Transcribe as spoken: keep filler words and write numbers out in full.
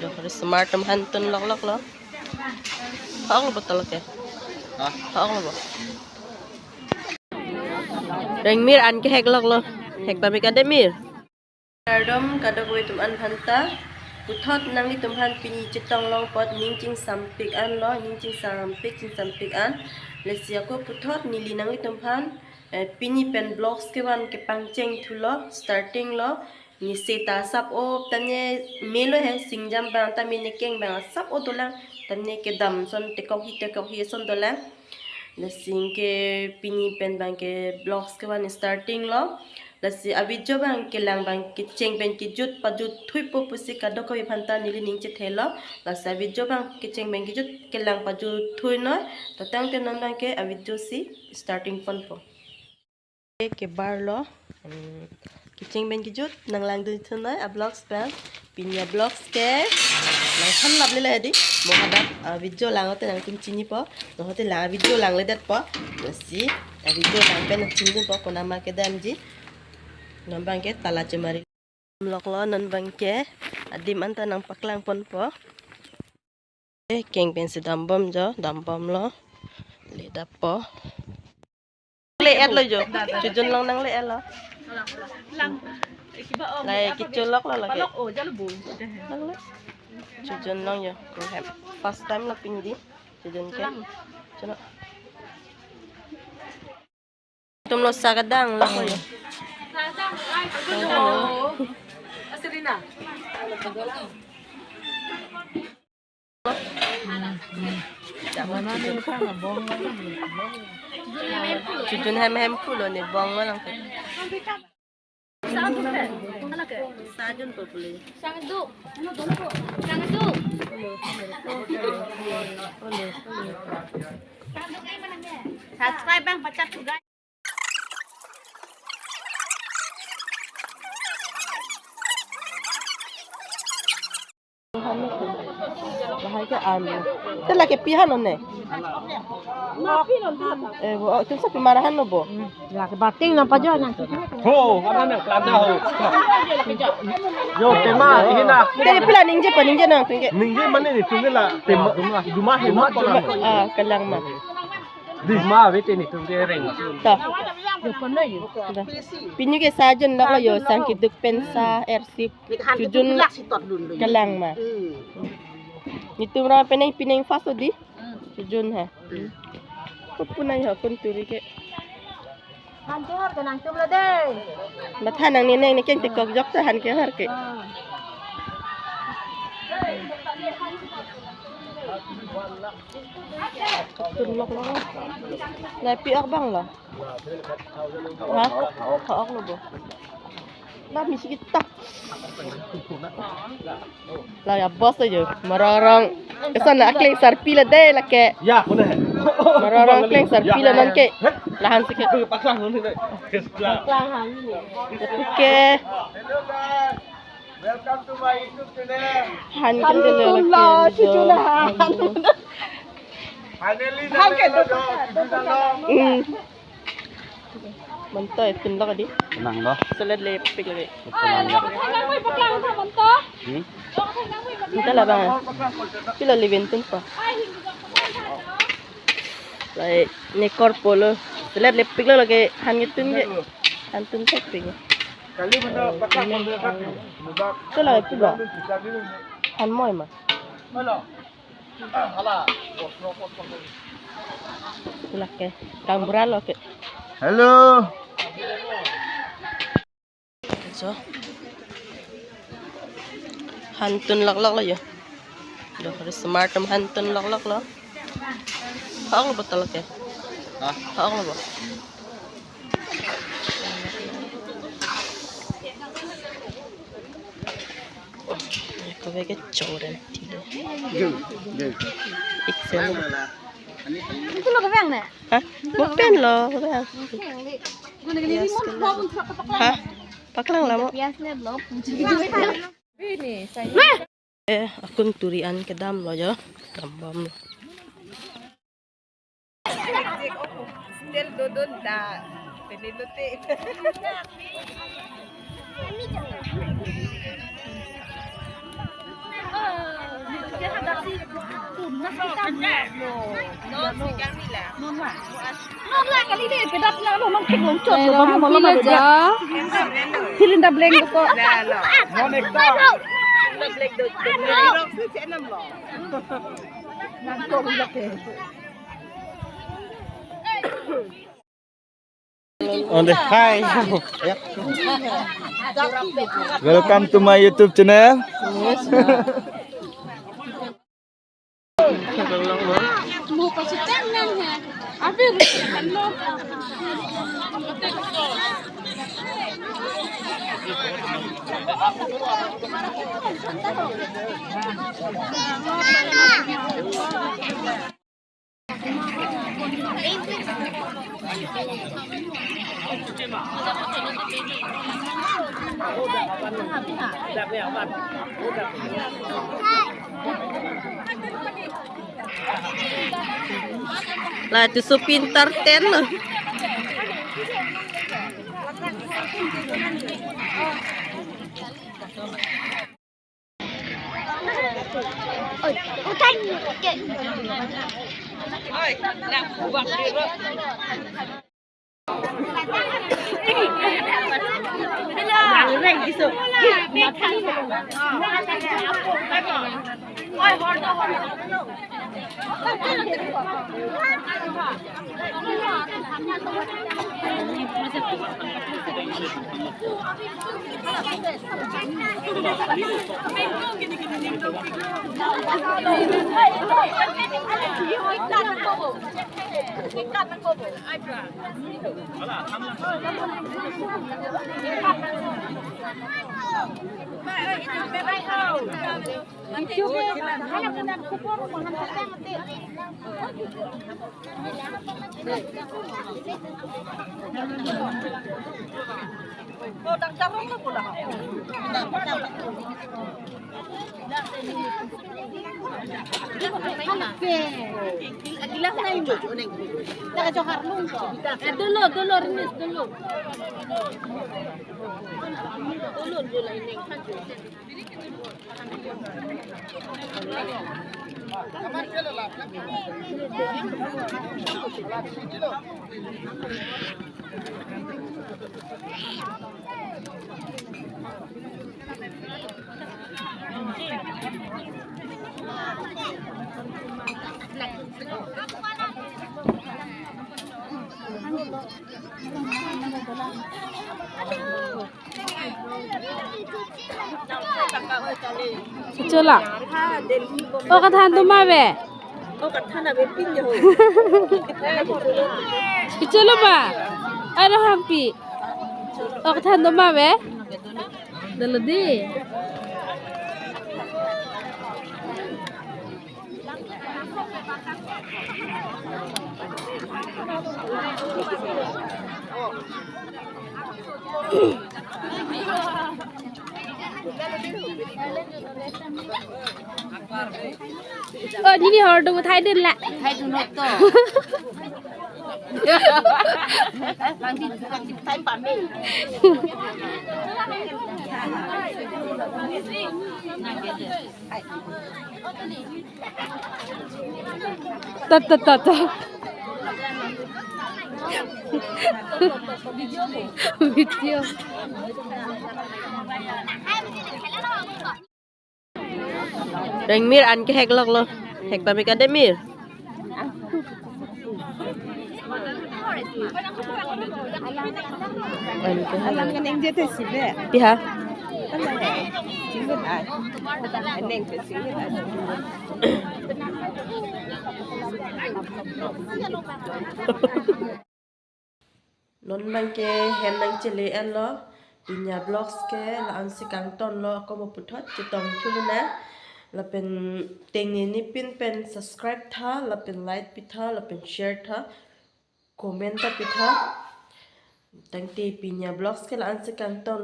Doh, ri smart atum hantun loklok lo. Hok lo botol ke. Ha? Hok lo bo. Rengmir an ke hek lok lo. Hek pamik ade mir. Kardom kadokave atum an aphanta. Puthot nanglitum aphan pini chetong long apot ning chingsampik an lo, ning chingsampik, chingsampik an. Lasi ako puthot neli nanglitum aphan, eh, pini pen vlogs kevan kepangcheng thulo, starting lo. Ne seta asap o tane melo he, singjam abang tame ne keng abang asap o dolang, tane kedam ason tekok hi tekok hi ason dolang. Lasi ke pini pen abang ke vlogs kevan starting lo. Lasi a video abang kelang abang kecheng pen kejut pajut thuipo pusi kadokave aphanta neli ning chethe lo. Lasi a video abang kecheng pen kejut kelang pajut thui noi. To tangte non abang ke a video si starting ponpo. Ke bar lo. Hmm, kecheng pen kejut nang langdun thu noi a vlogs abang. Pini a vlogs ke nang than lap le le di. Mo hadak a video lang ote nangtum chinipo. No hote lang a video langledetpo. Lasi a video lang pen nang chinidunpo konama kedamji. Non abang ke tala chemari. Lok lo non abang ke adim anta nang paklang ponpo. Eh, keng pensi dambom jo, dambom lo. Le dappo. Le et lo jo. Chojun long nang le et lo. Lai kicho lok lo lake. Nang le. Chojun long jo. First time lo pini di. Chojun ke. Chojun. Tum lo sa kedang lo ko yo. Chojun hem hem pulo ne bong lo lang. Sajun populi. Sangdu. Sangdu. Subscribe bang pachat juga. Lahai ke an. Te lake pi han one. Eh, bo, oh, tum sa pi mara han no bo. Lake bating na pajo na. Ho, mana ne planda ho. Yo, tema, ini na. Te pila ningje pa ningje nang tingke. Ningje mane ni tum la tema. Duma he ma. Ah, kelang ma. Duma vete ni tum ke reng. Ta. Yo, pano yo. Ta. Pini ke sajun lak yo sang kiduk pen sa ersip. Chojun kelang ma. Nitum ra penang pinang fast di. Chojun ha. Ko punai ho kun turi ke. Han ke har ke nangtum lo dei. Matha nang ni neng ni keng tekok jok ta han ke har ke. Tun lok lo. Lai pi ok bang lo. Ha? Ha ok lo bo. Ba misi kita. La ya boss aja. Marorong. Kesan na akleng sarpi la dei lake. Ya, kone hai. Marorong kleng sarpi la non ke. Lahan si ke. Paklang kone hai. Paklang han ni. Oke. Hello guys. Welcome to my YouTube channel. Han ke dei lake. Hello, cucu lah. Finally, han ke dei. Hmm. Manto itum lok di. Tenang lo. Selet lepik lagi. Tenang lo. Hmm? Minta lah bang. Pilo liven tun pa. Lai nekor polo. Selet lepik lo lake han itum ke. Han tun lepik. Kali mana pakak mana. Ito lagi pilo. Han moi ma. Lak ke, kang bra lo ke. Hello. So. Han tun lok lok lo yo. Doh, ri smart atum han tun lok lok lo. Hok lo botol ke. Ha? Hok lo bo. Ko ve ke choren tilo. Geng, geng. Iksen. Itu lo kevang na? Ha? Mo pen lo, kevang. Guna gini mo. Ha? Paklang la mo. Pias le lo. Eh, akun turi an kedam lo jo. Dambom lo. Still dodon ta. Piniluti. Non la kali de, kedap na lo, non kek long chot lo, bang mo lo ma de. Fill in the blank ko. Non ekta. Nan ko lo ke. On the hi. Welcome to my YouTube channel. La tu so pintar ten lo. Dolo, dolo, rinis, dolo. Dolo, dolo, ini kan. Kechola. O kathan do ma ave? Kechola ma. Aro hangpi. O kathan do ma ave? Dolo di. O, nini hor do thai dun la. Thai dun hot to. Langdi thai pame. Ta, ta, ta, ta. Video. Deng mir an ke hek lok lo. Hek pame ka de mir. An ke hek. Alang kan engjete sibe. Piha. Alang kan engjete sibe. Aneng pe sibe. Non bang ke hem nangchele en lo, Pinya Vlogs ke la-an si kangton lo, ako mo puthot chetong thuluna, lapen tengne ni pin pen subscribe tha, lapen like pi tha, lapen share tha, comment ta pi tha, tangte Pinya Vlogs ke la-an si kangton.